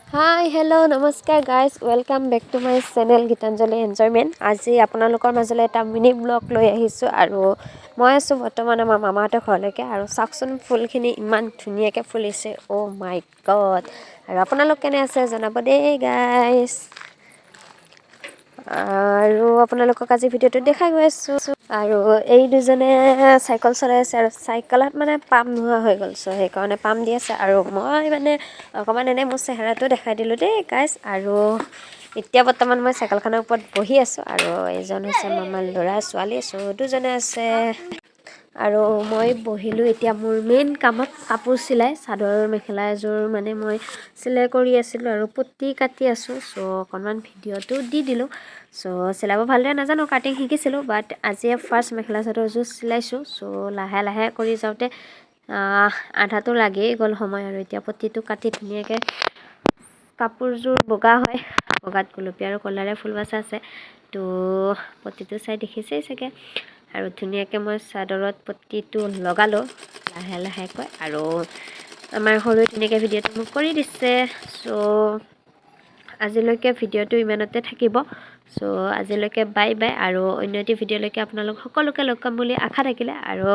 হাই, hello', নমস্কাৰ guys, welcome back to my channel Gitanjali enjoyment. আজি আপোনালোকৰ মাজলৈ এটা মিনি ব্লগ লৈ আহিছোঁ আৰু মই আছোঁ বৰ্তমান আমাৰ মামাহঁতৰ ঘৰলৈকে। আৰু চাওকচোন, ফুলখিনি ইমান ধুনীয়াকৈ ফুলিছে। অ' মাই গড! আৰু আপোনালোক কেনে আছে জনাব দেই গাইজ। আৰু আপোনালোকক আজি ভিডিঅ'টো দেখাই গৈ আছোঁ। আৰু এই দুজনে চাইকেল চলাই আছে আৰু চাইকেলত মানে পাম নোহোৱা হৈ গ'ল, চ' সেইকাৰণে পাম দি আছে। আৰু মই মানে অকণমান এনেই মোৰ চেহেৰাটো দেখাই দিলোঁ দেই গাইজ। আৰু এতিয়া বৰ্তমান মই চাইকেলখনৰ ওপৰত বহি আছোঁ আৰু এইজন হৈছে মামাৰ ল'ৰা ছোৱালী, চ' দুজনে আছে। আৰু মই বহিলোঁ এতিয়া মোৰ মেইন কামত, কাপোৰ চিলাই। চাদৰ মেখেলা এযোৰ মানে মই চিলাই কৰি আছিলোঁ আৰু পতি কাটি আছোঁ। চ' অকণমান ভিডিঅ'টো দি দিলোঁ। চ' চিলাব ভালদৰে নাজানো, কাটিং শিকিছিলোঁ, বাট আজিয়ে ফাৰ্ষ্ট মেখেলা চাদৰ এযোৰ চিলাইছোঁ। চ' লাহে লাহে কৰি যাওঁতে আধাটো লাগিয়েই গ'ল সময়। আৰু এতিয়া পতিটো কাটি ধুনীয়াকৈ, কাপোৰযোৰ বগা হয়, বগাত গুলপীয়া আৰু ক'লাৰে ফুল বাচা আছে। তো পতিটো চাই দেখিছেই চাগে। আৰু ধুনীয়াকৈ মই চাদৰত পতিটো লগালোঁ লাহে লাহেকৈ আৰু আমাৰ সৰুৱে ধুনীয়াকৈ ভিডিঅ'টো মোক কৰি দিছে। চ' আজিলৈকে ভিডিঅ'টো ইমানতে থাকিব। চ' আজিলৈকে বাই বাই আৰু অন্য এটি ভিডিঅ'লৈকে আপোনালোক সকলোকে লগ পাম বুলি আশা থাকিলে। আৰু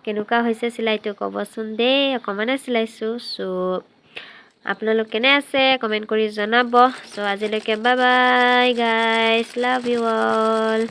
কেনেকুৱা হৈছে চিলাইটো ক'বচোন দেই। অকণমানে চিলাইছোঁ। চ' আপোনালোক কেনে আছে কমেণ্ট কৰি জনাব। চ' আজিলৈকে bye bye guys, love you all.